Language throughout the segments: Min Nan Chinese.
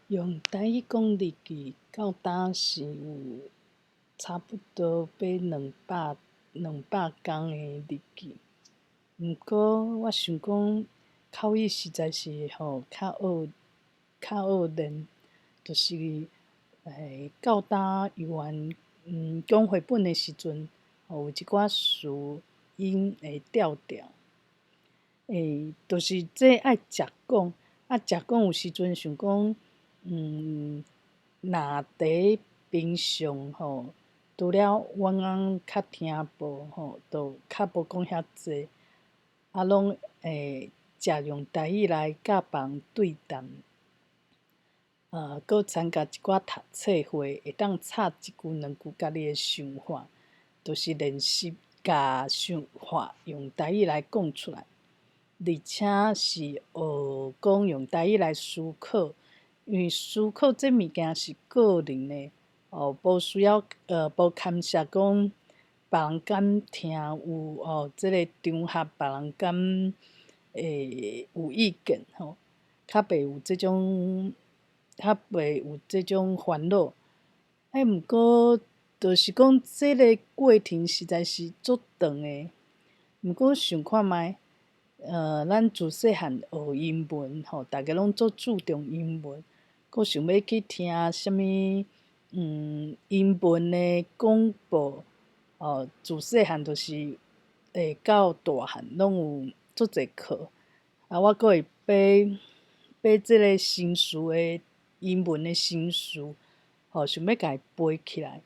用台語講日記，到今是有差不多欲200工的日記。毋過我想講口語實在是吼較學練，就是到今猶原講繪本的時陣，吼有一寡詞音會掉掉。就是這愛食講，啊食講有時陣想講，若佇平常吼，除了阮翁較聽無吼，就較無講遐濟，啊攏會食用台語來佮別人對談。閣參加一寡讀冊會，會當插一句兩句家己的想法，就是練習共想法用台語來講出來，而且是學講用台語來思考，因為思考這物件是個人的，哦，無需要無牽涉講別人敢聽有哦，這个場合別人敢會有意見吼，較袂有這種煩惱。毋過就是講這个過程實在是足長的。毋過想看覓，咱自細漢學英文吼，逐家攏足注重英文，閣想欲去聽啥物英文的廣播，哦，自細漢就是會到大漢攏有足濟課。啊，我閣會買買這个生詞的英文的生詞，吼，想欲共伊背起來。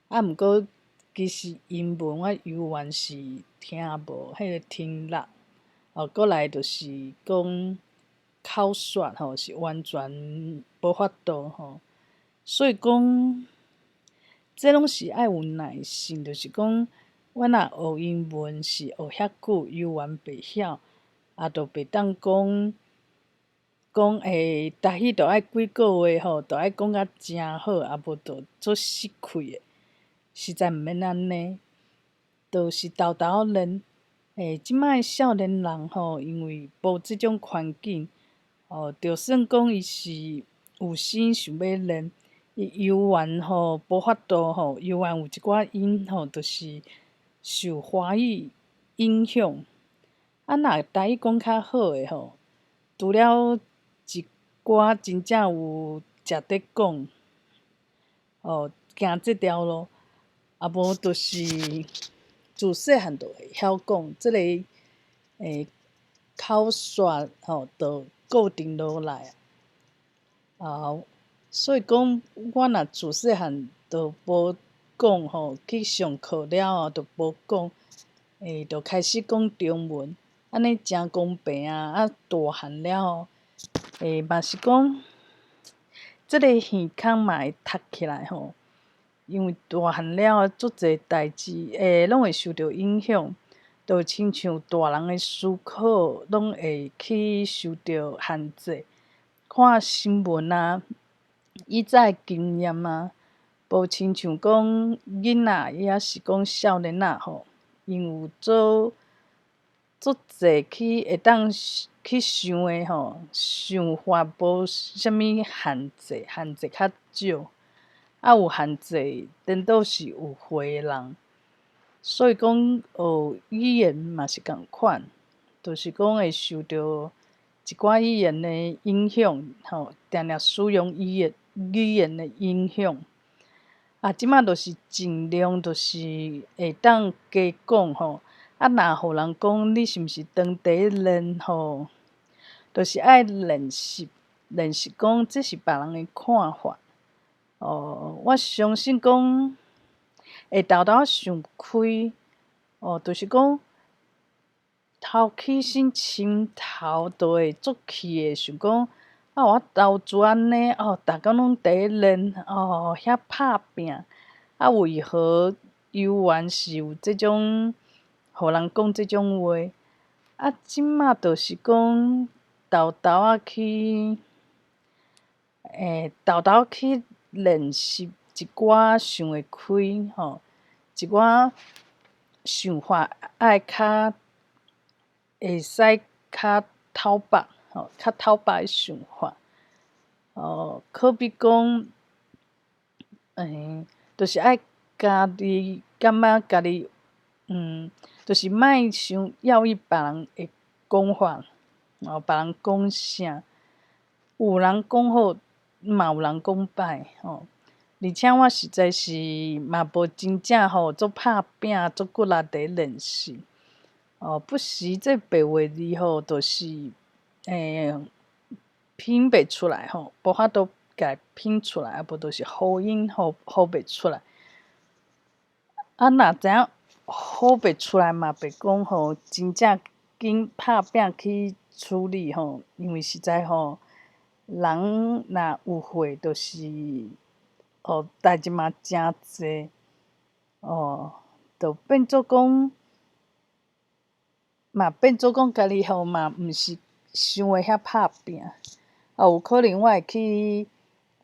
啊，毋過其實英文我猶原是聽無彼个聽力，哦，閣來就是講口說吼是完全無法度吼，所以講這攏是愛有耐心，就是講我若學英文是學遐久，猶原袂曉，啊，就袂當講講台語著愛幾个月吼，著愛講甲誠好，啊無就足失氣的，實在毋免按呢，就是沓沓仔練。這擺的少年人吼，因為無這種環境，哦，就算講伊是有心想欲練，伊猶原吼無法度吼，猶原有一寡音吼，就是受華語影響。啊，若台語講較好的吼，除了一寡真正有食佇講，哦，行這條路，啊無就是自細漢就會曉講，這个口說吼，就固定落來。啊，所以講，我若自細漢就無講吼，去上課了後就無講，就開始講中文，按呢誠公平啊！啊，大漢了後，嘛是講，這个耳孔嘛會窒起來吼，因為大漢了後，足濟代誌，攏會受著影響，就親像大人的思考，攏會去受著限制。看新聞啊，以早的經驗啊，無親像講囡仔，抑是講少年仔吼，𪜶有做足濟去會當去想的吼，想法無啥物限制，限制較少。啊，有限制，顛倒是有歲的人。所以講學語言嘛是仝款，就是講會受著一寡語言的影響，吼，定定使用語言的影響。啊，這擺就是盡量就是會當加講吼。啊，若予人講你是毋是當地練吼，就是愛練習，練習講這是別人的看法。哦，我相信講會沓沓想開，哦，就是講頭起先心頭就會足氣的，想講啊，我投資按呢，哦，逐工攏佇咧練，哦，遐拍拚，啊，為何猶原是有這種，予人講這種話？啊，這馬就是講沓沓仔去，沓沓去練習一寡想會開吼，一寡想法愛較會使較透白吼，較透白的想法，哦。好比講，就是愛家己感覺家己，就是莫傷猶豫別人的講法，別人講啥，有人講好，嘛有人講歹吼。而且我實在是嘛無真正吼足拍拚足骨力佇練習，不時這白話字吼，就是拼袂出來吼，無法度共拼出來，啊無就是呼音吼呼袂出來。啊，若知影呼袂出來嘛，袂講吼真正緊拍拚去處理吼，因為實在吼，人若有歲，就是代誌嘛誠濟，就變做講，嘛變做講家己吼嘛毋是想的遐拍拚。有可能我會去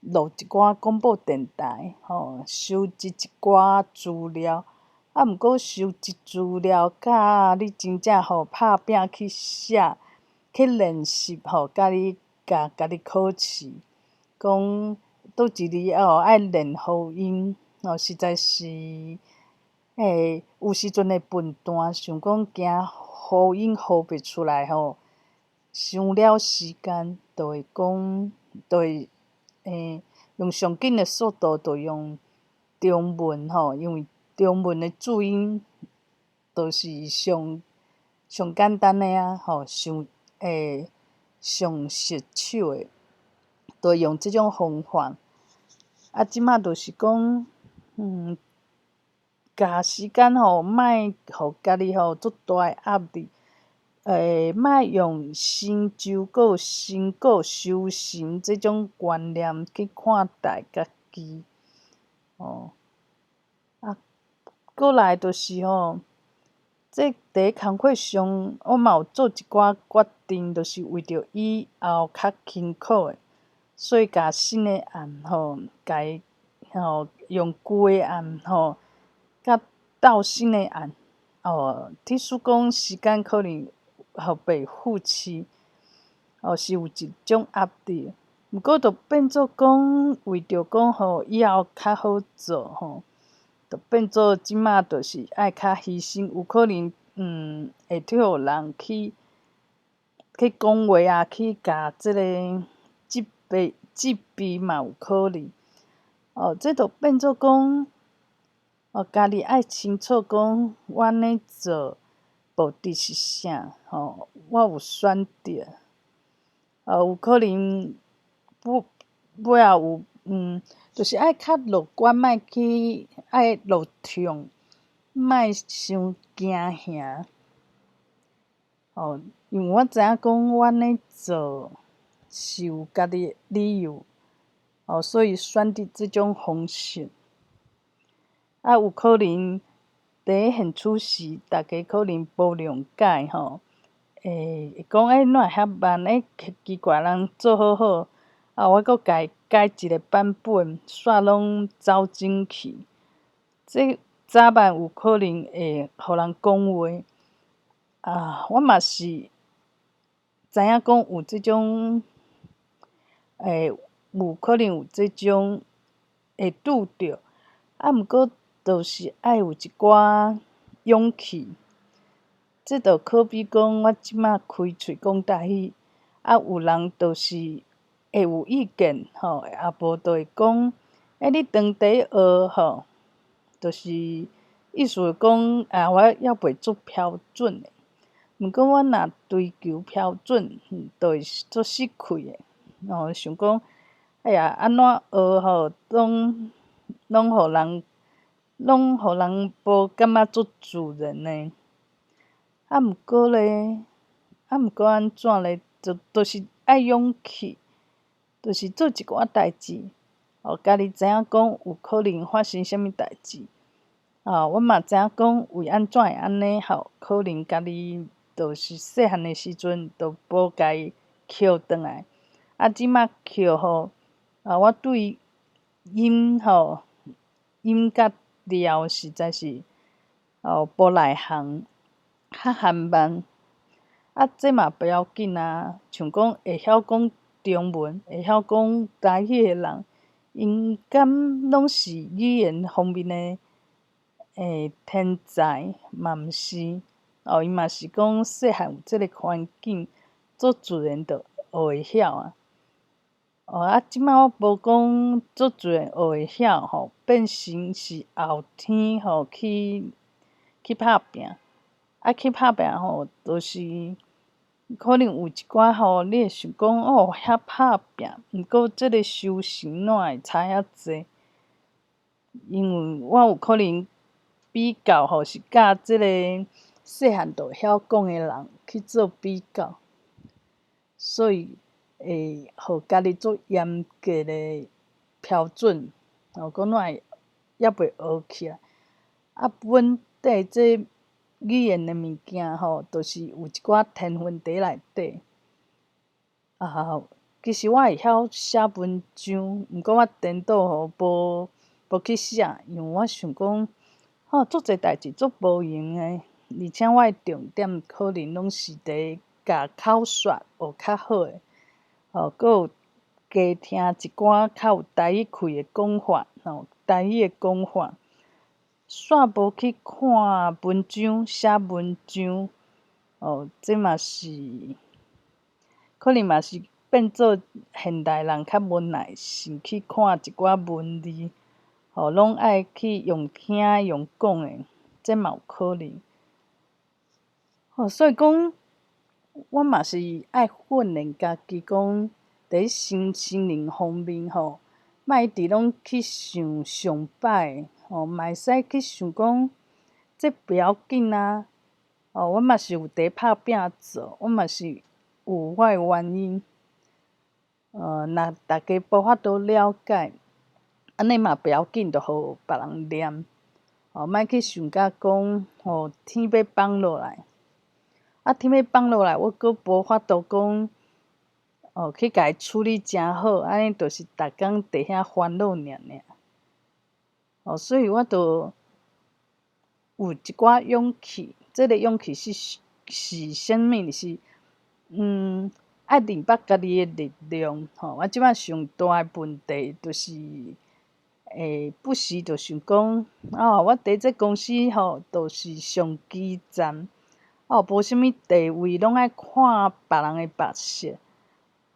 錄一寡廣播電台，吼，收集一寡資料。啊，毋過收集資料，佮你真正吼拍拚去寫、去練習吼，佮你共家己考試，講佗一字愛練呼音，實在是，有時陣會笨蛋，想講驚呼音呼袂出來吼，傷了時間，就會講，就會用上緊的速度，就用中文吼，因為中文的注音就是上上簡單的啊，吼，上上熟手的，就用這種方法。啊，這馬就是講，共時間吼，莫予家己吼足大的壓力，莫用成就閣成果修行這種觀念去看待家己，哦。啊，過來就是吼，這佇工課上，我嘛有做一寡決定，就是為著以後較輕巧的，所以共新的案吼，共伊吼用舊的案吼，佮鬥新的案，譬使講時間可能予袂赴市，是有一種壓力。毋過就變做講，為著講吼以後較好做吼，就變做這馬就是愛較犧牲，有可能會去予人去去講話啊，去共這个責備責備嘛有可能。這就變做講，家己愛清楚講，我按呢做目的是啥？吼，我有選擇。有可能不尾後有，就是愛較樂觀，莫去愛落創，莫傷驚嚇。因為我知影講，我按呢做是有家己的理由，所以選擇這種方式。啊，有可能佇現處時，大家可能無諒解吼，會講哪會遐慢？奇怪，人做好好，啊，我閣共伊改一个版本，煞攏走整去。這早晚有可能會予人講話。啊，我嘛是知影講有這種，有可能有這種會拄著，啊，毋過就是愛有一寡勇氣。這就好比講，我這馬開喙講台語，啊，有人就是會有意見吼，啊無就會講，你當地學吼，就是意思講啊，我猶袂足標準的。毋過我若追求標準，就會足失氣的。想講，哎呀，按怎學吼，攏攏予人，攏予人無感覺足自然的。啊，毋過咧，啊，毋過按怎咧？就是愛勇氣，就是做一寡代誌，家己知影講有可能發生啥物代誌，啊，我嘛知影講為按怎會按呢吼，可能家己就是細漢的時陣就無共伊抾轉來，啊，這馬抾吼，啊，我對音吼音佮調實在是無內行，較緩慢。啊，這嘛不要緊啊，像講會曉講中文，會曉講台語的人，𪜶敢攏是語言方面的天才？嘛毋是，哦，伊嘛是講細漢有這个環境，足自然就學會曉啊。哦，啊，這擺我無講足自然學會曉吼，變成是後天吼去拍拚，啊去拍拚吼，就是可能有一寡吼，你會想講哦，遐拍拚，毋過這个修行哪會差遐濟？因為我有可能比較吼，是佮這个細漢就會曉講的人去做比較，所以會予家己做嚴格的標準，吼，講哪會猶未學起來。啊，本底這語言的物件吼，就是有一寡天分佇內底。啊，其實我會曉寫文章，毋過我顛倒吼無去寫，因為我想講，吼，足濟代誌足無閒的，而且我的重點可能攏是佇共口說學較好的，吼，閣有加聽一寡較有台語氣的講法，吼，台語的講法，煞無去看文章、寫文章，哦，這嘛是可能嘛是變做現代人較無耐性去看一寡文字，吼，攏愛去用聽用講的，這嘛有可能。吼，所以講，我嘛是愛訓練家己，講佇身心靈方面吼，莫一直攏去想上歹，吼，嘛會使去想講，這不要緊啊。哦，我嘛是有佇拍拚做，我嘛是有我的原因。若大家無法度了解，按呢嘛不要緊，就予別人念。哦，莫去想甲講，吼，天欲崩落來，啊，天欲崩落來，我閣無法度講，哦，去共伊處理誠好，按呢就是逐工佇遐煩惱爾爾。哦，所以我就有一寡勇氣，這个勇氣是啥物？是愛認捌家己的力量。吼，我這擺上大的問題就是，不時就想講，哦，我佇這公司吼，就是上基層，哦，無啥物地位，攏愛看別人的目色，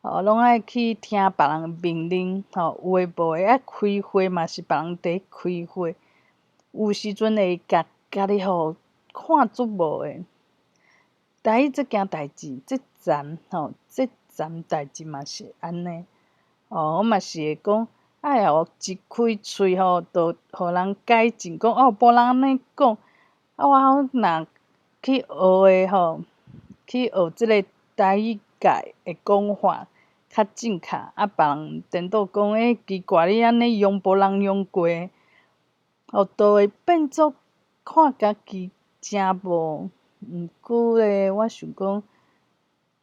哦，攏愛去聽別人的命令，吼，有的無的，啊，開會嘛是別人佇開會，有時陣會共家己吼看足無的。台語這件代誌，這層吼，這層代誌嘛是按呢。哦，我嘛是會講，哎喲，一開喙吼，就予人改正，講哦，無人按呢講。啊，我若去學的吼，去學這个台語界的講法較正確，啊，別人顛倒講，欸，奇怪，你按呢用無人用過，哦，就會變做看家己誠無。毋過咧，我想講，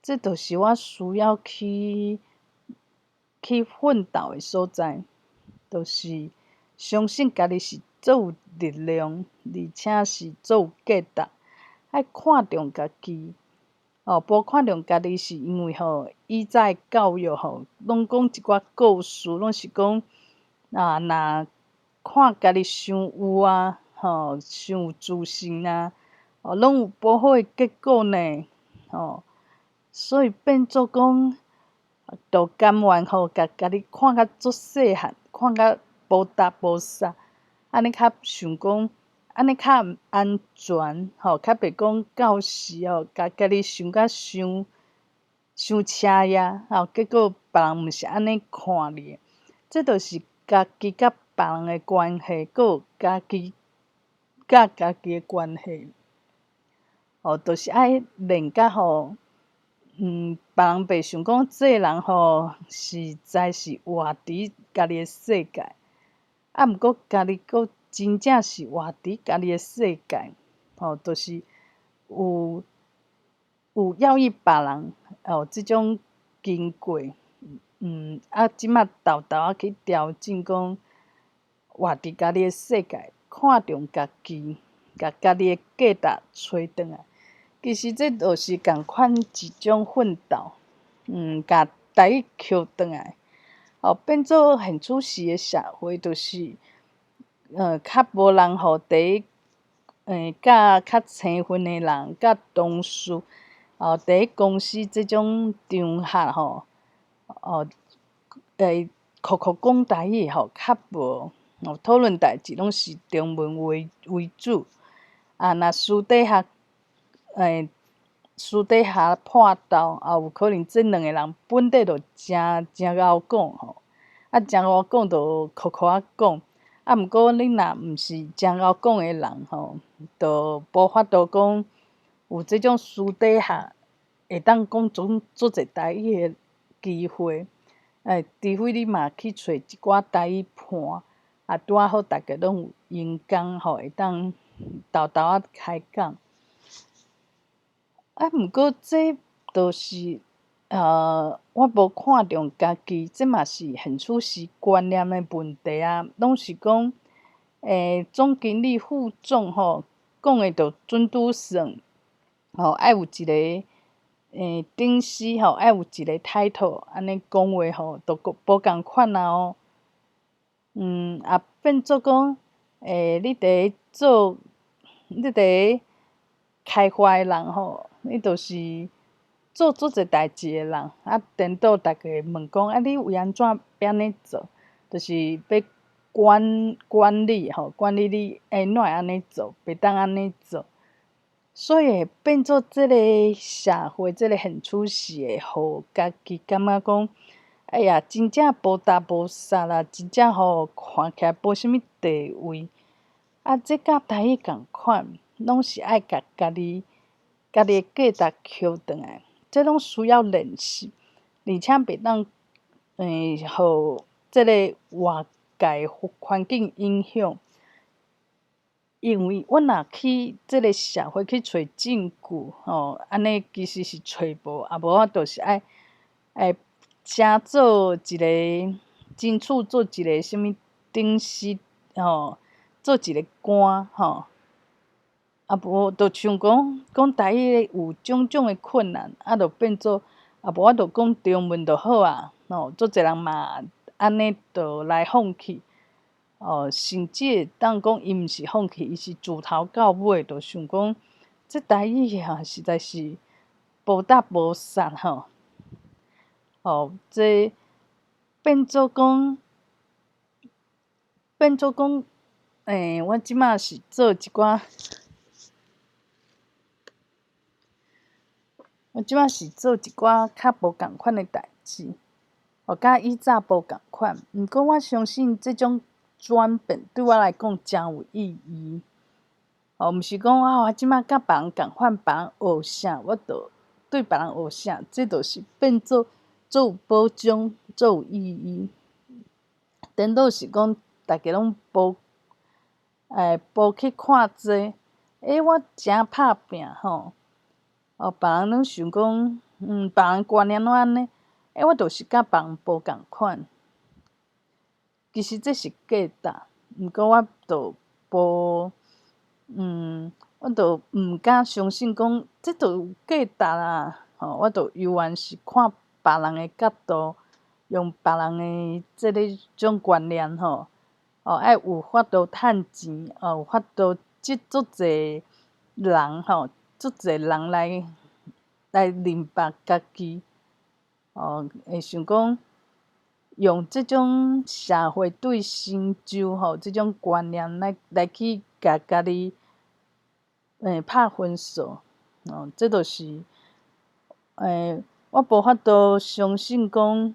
這就是我需要去奮鬥的所在，就是相信家己是足有力量，而且是足有價值。愛看重家己，哦，無看重家己是因為吼，以早的教育吼，攏講一寡故事，攏是講啊，若看家己傷有啊，吼，傷有自信啊，哦，攏有無好的結果呢，吼，所以變做講，就甘願吼，共家己看甲足細漢，看甲無搭無啥，按呢較想講，按呢較安全，吼，較袂講到時吼，共家己想甲傷傷奢呀，吼，結果別人毋是按呢看你，這就是家己佮別人的關係，閣有家己佮家己的關係。哦，就是愛練甲吼，別人袂想講這个人吼，實在是活佇家己的世界，啊，毋過家己閣真正是活佇家己的世界，吼，就是有要意別人哦，這種經過，啊，這擺沓沓仔去調整，講活佇家己的世界，看重家己。共家己的價值揣轉來，其實這就是仝款一種奮鬥，共台語抾轉來，哦，變做現此時的社會，就是較無人予佇佮較青份的人，佮同事，哦，佇公司這種場合吼，哦，酷酷講台語吼，較無，哦，討論代誌攏是中文為主。啊，若私底下破鬥，也有可能這兩个人本底就誠誠𠢕講吼，啊，誠𠢕講就酷酷仔講。啊，毋過你若毋是誠𠢕講的人吼，就無法度講有這種私底下會當講足足濟台語的機會。除非你嘛去揣一寡台語伴，啊，拄仔好逐家攏有閒工吼，會當沓沓仔開講。啊，毋過這就是，我無看重家己，這嘛是現此時觀念的問題啊。攏是講，總經理、副總吼，講的就準拄算，吼，愛有一個頂司吼，愛有一個 title，按呢講話吼，就無仝款啊哦。也變做講，你佇做，你佇開發的人吼，你就是做足濟代誌的人，啊，顛倒逐家問講，啊，你為按怎欲按呢做？就是欲管理吼，管理你，哪會按呢做，袂當按呢做。所以會變做這个社會，這个現處時會予家己感覺講，哎呀，真正無踏無實啦，真正吼看起來無啥物地位。啊，這佮台語仝款，攏是愛共家己的價值抾轉來，這攏需要練習，而且袂當予這个外界環境影響。因為阮若去這个社會去揣證據，吼，按呢其實是揣無，啊無我就是愛請做一个爭取做一个啥物頂司，吼，做一个官，吼。啊無就像講講台語有種種的困難，啊，就變做啊無我就講中文就好啊，吼，足濟人嘛按呢就來放棄。哦，甚至會當講伊毋是放棄，伊是自頭到尾就想講，這台語啊，實在是無踏無實吼。哦，這變做講，變做講，我這馬是做一寡，我這馬是做一寡較無仝款的代誌，哦，佮以早無仝款。毋過我相信這種轉變對我來講誠有意義。哦，毋是講啊，我這馬佮別人仝款，別人學啥，我就對別人學啥，這就是變做足有保障、足有意義。顛倒是講，逐家攏無，無去看這，我誠拍拚吼，哦，別人攏想講，別人觀念攏按呢，我就是佮別人無仝款。其實這是價值，毋過我就無，我就毋敢相信講這就有價值啊！吼，我就猶原是看別人的角度，用別人的這个種觀念吼，哦，愛有法度趁錢，哦，有法度接足濟人吼，足濟人來認捌家己，哦，會想講。用這種社會對成就吼這種觀念來去共家己拍分數，哦，這就是，我無法度相信講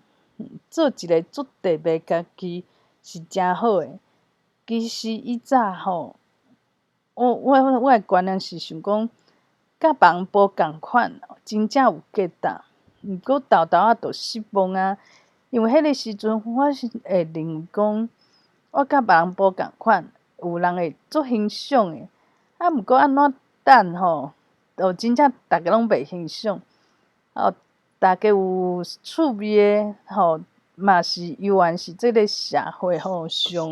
做一个足特別家己是誠好的。其實以早吼，我的觀念是想講，佮別人無仝款，真正有價值。毋過沓沓仔就失望啊！因為彼个時陣，我是會認為講，我佮別人無仝款，有人會足欣賞的。啊，毋過按怎等吼，就真正逐家攏袂欣賞。哦，逐家有趣味的吼，嘛是猶原是這个社會吼上，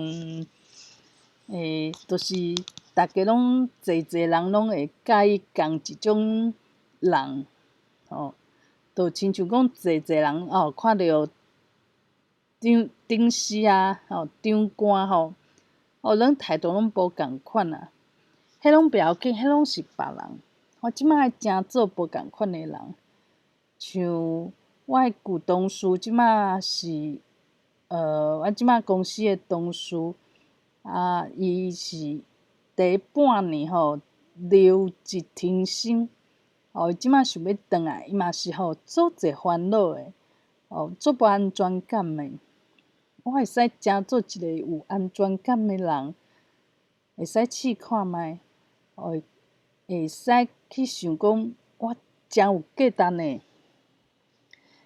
就是逐家攏濟濟人攏會佮意仝一種人，吼。就親像講濟濟人哦，看著長長司啊，吼長官吼，哦，攏態度攏無仝款啊。彼攏袂要緊，彼攏是別人。我這擺愛誠做無仝款的人，像我的舊同事，這擺是我這擺公司的同事，啊，伊是第半年吼留職停薪，哦，伊這擺想欲轉來，伊嘛是吼足濟煩惱的，哦，足無安全感的。我會使誠做一個有安全感的人，會使試看覓，哦，會使去想講我誠有價值呢。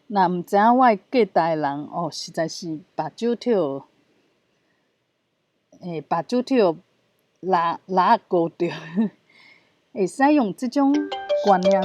若毋知影我的價值的人，哦，實在是目睭抽，目睭抽蜊蜊仔糊著，會使用這種觀念。